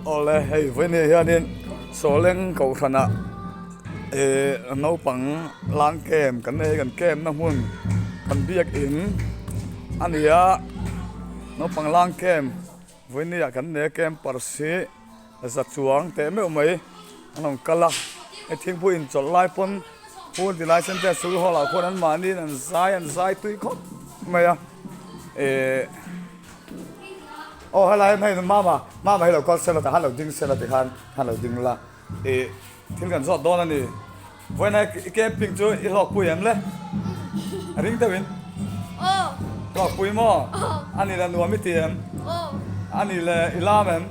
Awle hei vawiin hianin Sawleng kohhranah eh naupang lang camp kan nei kan camp na hmun kan biakin a ni a naupang lang camp vawiin ah kan nei a campers hi za chuang teh meuh mai an rawn kal a hei thingpui inchawlh lai pawn phul ti lai sen te a sul hall ah khuan an mahniin an zai an zai tui khawp mai a eh. Aw helai hei mama mama hi lo kal sela tikhan lo ding sela tikhan khan lo ding la ih thil kan zawt dawn a ni vawiin i camping chu i hlawk pui em le a ring deuh in hlawk pui maw a ni le nuam i ti em a ni le i lam em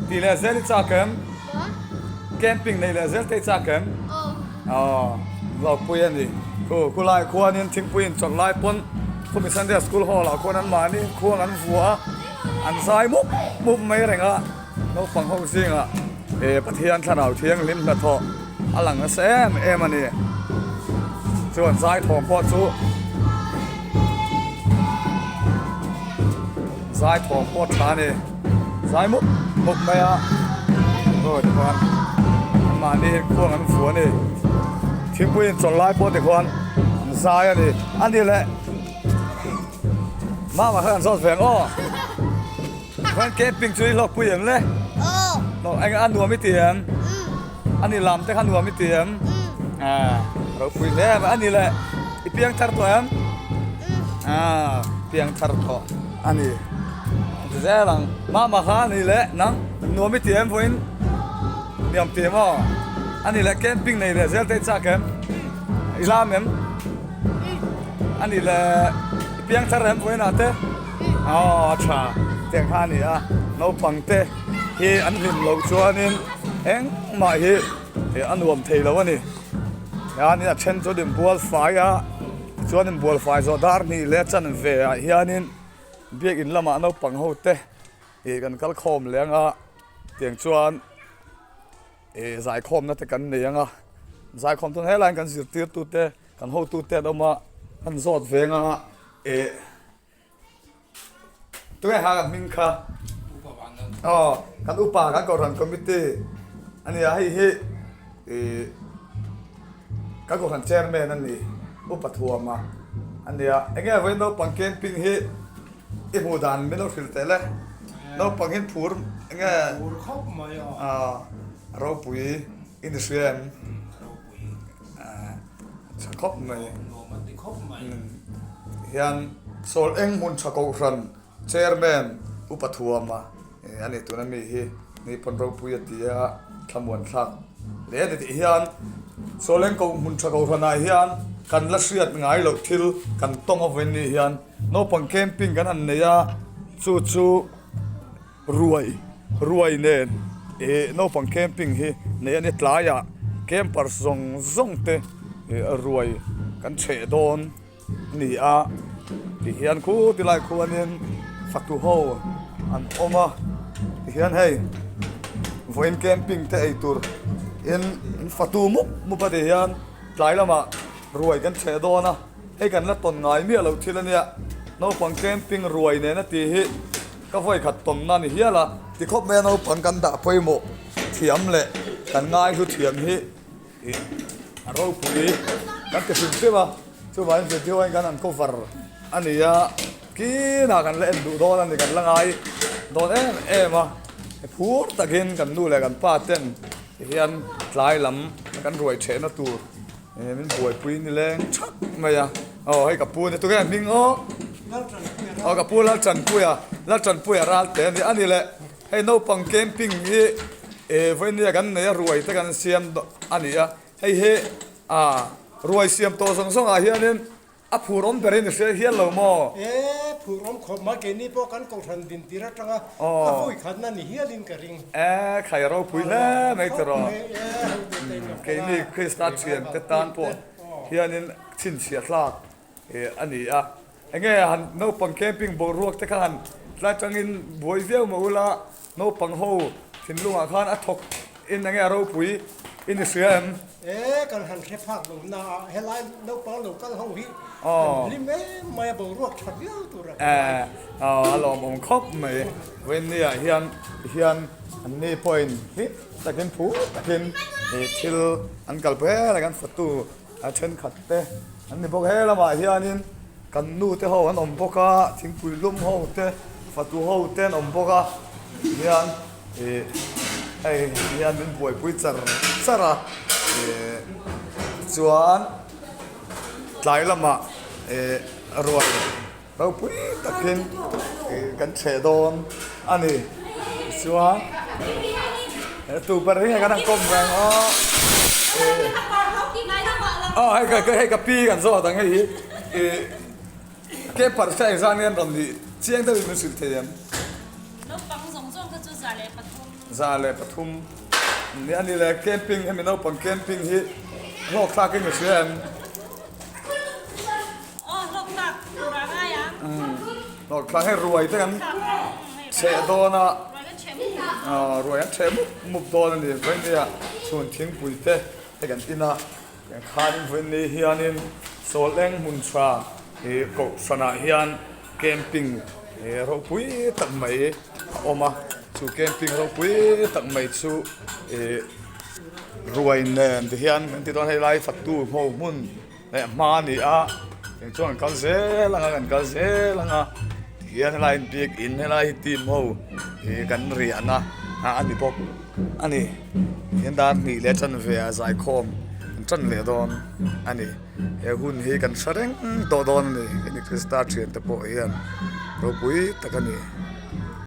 Tih leh zel i chak em? Camping neih leh zel te i chak em? Aw, hlawkpui a ni. Khu khulai khuanin thingpui inchawlh lai pawn khumi Sunday School hall ah khuan anmahni khuang an vua a, an zai mup mup mai reng a. Naupang ho zingah eh Pathian thlarau thianghlim hnathawh a lang nasa em em a ni. Chuan zai thawm pawh chu zai thawm pawh tha a ni. Zai mup mup mai a aw tikhuan anmahni hi khuang an fu a ni thingpui inchawlh lai pawh tikhuan an zai a ni a ni leh mama kha kan zawt ve ang aw tikhuan camping chu i hlawkpui em le aw eng a nuam i ti em a ni lam te kha nuam i ti em ropui hle a ni leh i piang thar tawh em piang thar tawh a ni. Zel ang mama kha a ni leh nang nuam i ti em vawiin nuam ti em aw a ni leh camping nei leh zel te i chak em i lam em a ni leh i piang thar em vawiin ah te aw a tha tiang kha a ni a naupang te hi an hlim loh chuanin engmah hi a nuam thei lo a ni hianin a then chu an inbual fai a tichuan inbual fai zawh dar hnih leh chanve ah hianin. Biakin lamah naupang ho te ih kan kal khawm leh ang a tiang chuan ih zaikhawmna te kan nei ang a zaikhawm chuan helaiin kan zirtirtu te kan hotu te an awm a an zawt veng a ih tunge kha kan hming kha aw kan upa kan kohhran committee a nia hei hi ih. Ka kohhran chairman a ni, Upa Thuama a nia. Enge vawiin naupang camping hi i hmuh dan min lo hrilh teh le. Naupang hi phur enge Phur khawp mai a. A ropui i ni hria em? Ropui. A tha khawp mai. Nuam an ti khawp mai. Hian Sawl eng hmun tha kohhran Chairman Upa Thuama a ni tuna mi hi ni pawn ropui a ti a, thlamuan thlak hle a ni tih hian Sawleng ko hmun tha kohhranah hian kan la hriat ngai loh thil kan tawng avawin ni hian naupang camping kan han nei a, chu chu ruai ruai nen ih naupang camping hi nei a ni tlaiah campers zawng zawng te ih ruai kan chheh dawn. Ni a ti hian khu ti lai khuanin fatu ho an awm a ti hian hei vawiin camping te ei tur in an fatu mup mup a ti hian tlai lamah ruai kan chheh dawn a hei kan la tawn ngai miah loh thil a nia naupang camping ruai nena tih hi ka vawi khat tawnna a ni hial a ti khawp mai a naupang kan dah pawimawh thiam leh kan ngaihlu thiam hi. Ih a ropui kan ti hrim hrim a chuvangin video ah hian kan han cover a ni a kinah kan la en duh dawn a ni kan la ngai dawn em em a phur takin kan nu leh kan pa ten tihian tlai lam kan ruai thehna tur eh min buaipui ni leng thap mai a aw hei ka pu a ni tunge hming aw aw ka pu Laltanpuia Laltanpuia Ralte a ni a ni leh. Hei naupang camping hi eh vawinia kan nei a ruai te kan siam a ni a hei hi ah ruai siam tawh zawng zawng ah hianin a phur awm ber in i hria hial lo maw? E phur awm khawp mai keini pawh kan kohhran din tir atanga a vawi khatna ni hialin ka ring. E khai a ropui hle mai tiraw keini Krista thian te tan pawh hianin chhinchhiah thlak a ni a. Enge han naupang camping boruak te kha han tlai tangin buai viau mah ula naupang ho thinlungah khan a thawk in enge a ropui. I ni hria em? E, kan han hre phak lo na a, helai naupang lo kal ho hi an hlim em mai a, boruak tha viau tur a kan ngai. E, a lawmawm khawp mai. Vawiinniah hian hian an ni pawhin hlim takin phur takin thil an kalpui helai kan fatu a thenkhat te an ni bawk. He lamah hianin kan nu te ho an awm bawk a, thingpui lum ho te, fatu ho te an awm bawk a, hian. Ih hei hian min buaipui char char a ih chuan tlai lamah ih ruai ropui takin ih kan chheh dawn a ni chuan he tu ber hi kan han kawm reng aw ih aw hei ka hei ka pi kan zawt ang hei hi ih. Paper kha engzah nge an rawn nih chiang deuhin min hrilh thei em? Naupang zawng zawng kha chu 103. 103 nia ni le camping hemi naupang camping hi hlawk thlak in ka hria em? Aw hlawk thlak tur a ngai ang. Hlawk thlak hei ruai te kan chheh dawn a. Ruai kan chheh mup mup. Aw ruai kan chheh mup mup dawn a ni vawinia chhun thingpui te hei kan in a. Khanin vawiin ni hianin Sawleng hmun tha ih kohhranah hian camping ih ropui tak mai a awm a, chu camping ropui tak mai chu ih ruai nen ti hian kan ti dawn hei lai fatu ho hmun leh hma a ni a eng chuan an kal zel ang a kan kal zel ang a tihian helai biakin helai hi team ho ih kan riahna a ni bawk. A ni, hian dar hnih leh tan ve a zaikhawm an tan leh dawn a ni. He hun hi kan hre reng tawh dawn a ni, hemi Krista thiante pawh hian ropui tak a ni.